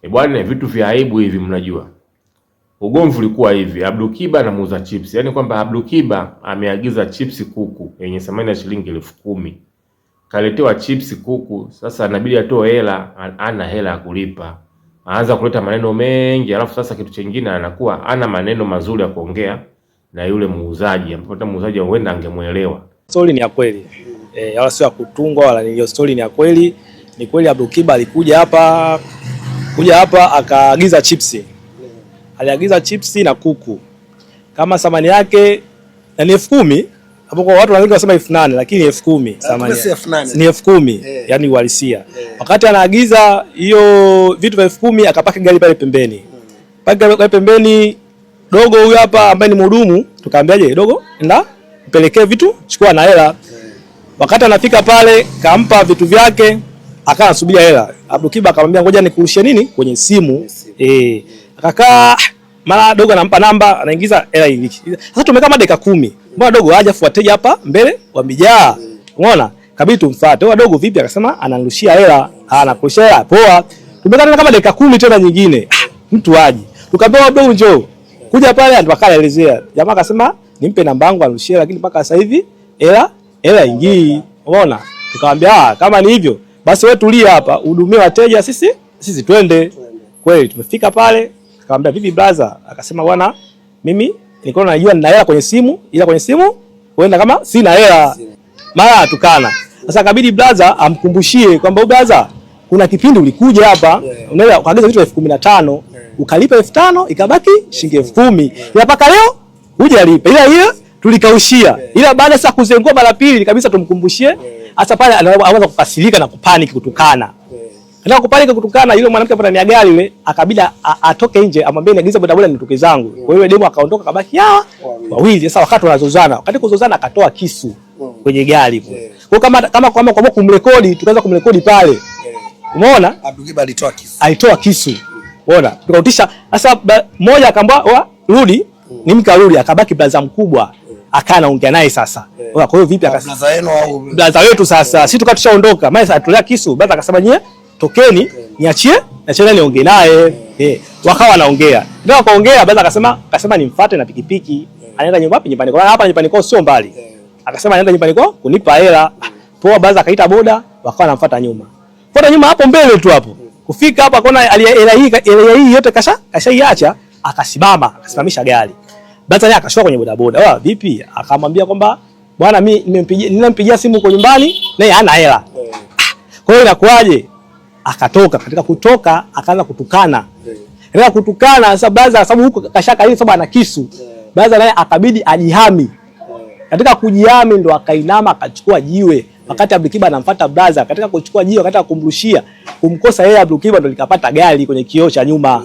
E bwana, vitu vya aibu hivi mnajua. Ugomvi ulikuwa hivi, Abdukiba anamuuza chips, yaani kwamba Abdukiba ameagiza chips kuku yenye thamani ya shilingi 10,000. Kaletewa chips kuku, sasa inabidi atoe hela, ana hela ya kulipa. Aanza kuleta maneno mengi, alafu sasa kitu chingine anakuwa ana maneno mazuri ya kuongea na yule muuzaji, ambapo hata muuzaji huenda angemuelewa. Story ni ya kweli. Wala sio ya kutungwa wala nini, story ni ya kweli. Ni kweli Abdukiba alikuja hapa akaagiza chipsi. Aliagiza chipsi na kuku. Kama thamani yake na ni 10,000, hapo kwa watu wengi wanasema 8,000 lakini 10,000 thamani. Ni 10,000, yani uhalisia. Wakati anaagiza hiyo vitu vya 10,000 akapaki gari pale pembeni. Paki gari pembeni, dogo huyu hapa ambaye ni mhudumu, tukaambiaje dogo, nenda mpelekee vitu, chukua na hela. Wakati anafika pale kampa vitu vyake, akawa anasubiria hela. Abdukiba akamwambia ngoja nikurushie nini kwenye simu. Akakaa mara dogo anampa namba, anaingiza hela hivi. Sasa tumekaa kama dakika 10. Mbona dogo haja afu wateja hapa mbele wamejaa. Umeona? Kabidi tumfuate. Wewe dogo vipi? Akasema ananirushia hela. Anakurushia hela. Poa. Tumekaa tena kama dakika 10 tena nyingine. Mtu aje. Tukaambiwa dogo njoo. Kuja pale ndo akaelezea. Jamaa akasema nimpe namba yangu anushie, lakini mpaka sasa hivi hela ingii. Umeona? Tukamwambia kama ni hivyo basi wewe tulia hapa uhudumie wateja, sisi twende. Kweli tumefika pale, akamwambia vipi brother? Akasema bwana mimi nilikuwa najua nina hela kwenye simu, ila kwenye simu huenda kama sina hela. Mara atukana. Sasa akabidi brother amkumbushie kwamba brother kuna kipindi ulikuja hapa, unaelewa, ukaagiza vitu 15,000, ukalipa 5,000 ikabaki shilingi 10,000. Ila mpaka leo hujalipa. Ila hiyo tulikaushia. Ila baada sasa kuzengua mara pili kabisa tumkumbushie. Hasa pale anaanza kukasirika na kupanic kutukana. Anataka kupanic kutukana, yule mwanamke hapo ndani ya gari yule akabidi atoke nje amwambie niagize bodaboda nitoke zangu. Kwa hiyo demo akaondoka kabaki hawa wawili. Sasa wakati wanazozana, wakati kuzozana akatoa kisu kwenye gari. Kwa hiyo kama kwa kumrekodi, tukaanza kumrekodi pale. Umeona? Abdukiba alitoa kisu. Alitoa kisu. Umeona? Tukautisha. Sasa mmoja akaambia rudi, ni mkarudi, akabaki blaza mkubwa. Akaa anaongea naye sasa. Kwa hiyo vipi akasema blaza yenu au blaza wetu sasa. Sisi tukawa tushaondoka. Maana sasa atolea kisu, blaza akasema nyie tokeni, niachie, niachie niongee naye. Wakawa wanaongea. Ndio wakaongea, blaza akasema nimfuate na pikipiki. Anaenda nyumbani, nyumbani kwa hapa nyumbani kwao sio mbali. Akasema anaenda nyumbani kwao kunipa hela. Poa, blaza akaita boda, wakawa wanamfuata nyuma. Fuata nyuma hapo mbele tu hapo. Kufika hapo akaona hela hii yote kashaiacha, akasimama, akasimamisha gari. Blaza naye akashuka kwenye bodaboda. Vipi? Akamwambia kwamba bwana mimi nilimpigia simu huko nyumbani naye hana hela. Kwa hiyo inakuaje? Akatoka, katika kutoka akaanza kutukana. Katika kutukana sasa blaza sababu huko kashaka ile sababu ana kisu. Blaza naye akabidi ajihami. Katika kujihami ndo akainama akachukua jiwe. Wakati Abdukiba anamfuata blaza, katika kuchukua jiwe, katika kumrushia, kumkosa yeye Abdukiba ndo likapata gari kwenye kioo cha nyuma.